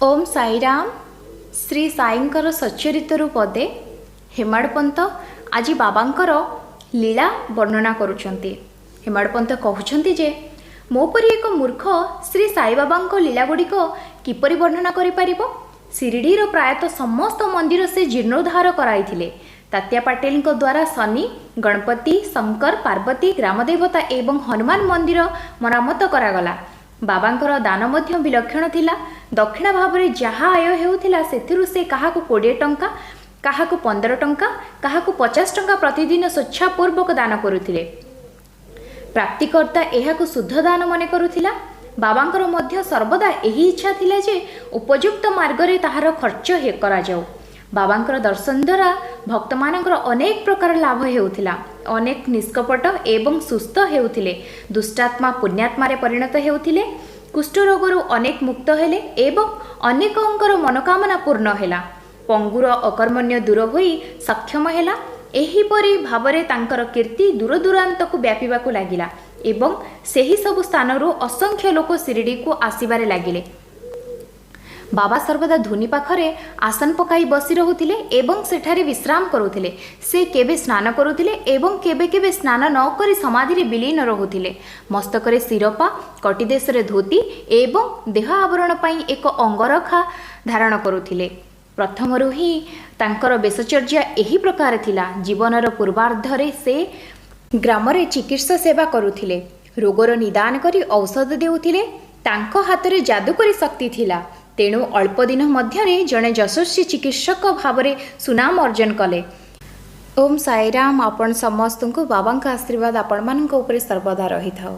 ଓମ୍ ସାଇରାମ। ଶ୍ରୀ ସାଇଙ୍କର ସଚ୍ଚରିତରୁ ପଦେ। ହେମାଡ଼ପନ୍ତ ଆଜି ବାବାଙ୍କର ଲୀଳା ବର୍ଣ୍ଣନା କରୁଛନ୍ତି। ହେମାଡ଼ପନ୍ତ କହୁଛନ୍ତି ଯେ ମୋ ପରି ଏକ ମୂର୍ଖ ଶ୍ରୀ ସାଇବାବାଙ୍କ ଲୀଳାଗୁଡ଼ିକ କିପରି ବର୍ଣ୍ଣନା କରିପାରିବ? ଶିରିଡ଼ିର ପ୍ରାୟତଃ ସମସ୍ତ ମନ୍ଦିର ସେ ଜୀର୍ଣ୍ଣୋଦ୍ଧାର କରାଇଥିଲେ। ତାତ୍ୟା ପାଟିଲଙ୍କ ଦ୍ୱାରା ଶନି, ଗଣପତି, ଶଙ୍କର, ପାର୍ବତୀ, ଗ୍ରାମଦେବତା ଏବଂ ହନୁମାନ ମନ୍ଦିର ମରାମତ କରାଗଲା। ବାବାଙ୍କର ଦାନ ମଧ୍ୟ ବିଲକ୍ଷଣ ଥିଲା। ଦକ୍ଷିଣା ଭାବରେ ଯାହା ଆୟ ହେଉଥିଲା, ସେଥିରୁ ସେ କାହାକୁ 20 ଟଙ୍କା, କାହାକୁ 15 ଟଙ୍କା, କାହାକୁ 50 ଟଙ୍କା ପ୍ରତିଦିନ ସ୍ୱେଚ୍ଛାପୂର୍ବକ ଦାନ କରୁଥିଲେ। ପ୍ରାପ୍ତିକର୍ତ୍ତା ଏହାକୁ ଶୁଦ୍ଧ ଦାନ ମନେ କରୁଥିଲା। ବାବାଙ୍କର ମଧ୍ୟ ସର୍ବଦା ଏହି ଇଚ୍ଛା ଥିଲା ଯେ ଉପଯୁକ୍ତ ମାର୍ଗରେ ତାହାର ଖର୍ଚ୍ଚ କରାଯାଉ। ବାବାଙ୍କର ଦର୍ଶନ ଦ୍ୱାରା ଭକ୍ତମାନଙ୍କର ଅନେକ ପ୍ରକାର ଲାଭ ହେଉଥିଲା। ଅନେକ ନିଷ୍କପଟ ଏବଂ ସୁସ୍ଥ ହେଉଥିଲେ। ଦୁଷ୍ଟାତ୍ମା ପୁଣ୍ୟାତ୍ମାରେ ପରିଣତ ହେଉଥିଲେ। କୁଷ୍ଠରୋଗରୁ ଅନେକ ମୁକ୍ତ ହେଲେ ଏବଂ ଅନେକଙ୍କର ମନୋକାମନା ପୂର୍ଣ୍ଣ ହେଲା। ପଙ୍ଗୁର ଅକର୍ମଣ୍ୟ ଦୂର ହୋଇ ସକ୍ଷମ ହେଲା। ଏହିପରି ଭାବରେ ତାଙ୍କର କୀର୍ତ୍ତି ଦୂରଦୂରାନ୍ତକୁ ବ୍ୟାପିବାକୁ ଲାଗିଲା ଏବଂ ସେହି ସବୁ ସ୍ଥାନରୁ ଅସଂଖ୍ୟ ଲୋକ ଶିରିଡ଼ିକୁ ଆସିବାରେ ଲାଗିଲେ। ବାବା ସର୍ବଦା ଧୁନି ପାଖରେ ଆସନ ପକାଇ ବସି ରହୁଥିଲେ ଏବଂ ସେଠାରେ ବିଶ୍ରାମ କରୁଥିଲେ। ସେ କେବେ ସ୍ନାନ କରୁଥିଲେ ଏବଂ କେବେ କେବେ ସ୍ନାନ ନ କରି ସମାଧିରେ ବିଲୀନ ରହୁଥିଲେ। ମସ୍ତକରେ ଶିରପା, କଟିଦେଶରେ ଧୋତି ଏବଂ ଦେହ ଆବରଣ ପାଇଁ ଏକ ଅଙ୍ଗରଖା ଧାରଣ କରୁଥିଲେ। ପ୍ରଥମରୁ ହିଁ ତାଙ୍କର ବେଶଚର୍ଯ୍ୟା ଏହି ପ୍ରକାର ଥିଲା। ଜୀବନର ପୂର୍ବାର୍ଦ୍ଧରେ ସେ ଗ୍ରାମରେ ଚିକିତ୍ସା ସେବା କରୁଥିଲେ। ରୋଗର ନିଦାନ କରି ଔଷଧ ଦେଉଥିଲେ। ତାଙ୍କ ହାତରେ ଯାଦୁକରୀ ଶକ୍ତି ଥିଲା। ତେଣୁ ଅଳ୍ପ ଦିନ ମଧ୍ୟରେ ଜଣେ ଯଶସ୍ୱୀ ଚିକିତ୍ସକ ଭାବରେ ସୁନାମ ଅର୍ଜନ କଲେ। ଓମ୍ ସାଇରାମ। ଆପଣ ସମସ୍ତଙ୍କୁ ବାବାଙ୍କ ଆଶୀର୍ବାଦ ଆପଣମାନଙ୍କ ଉପରେ ସର୍ବଦା ରହିଥାଉ।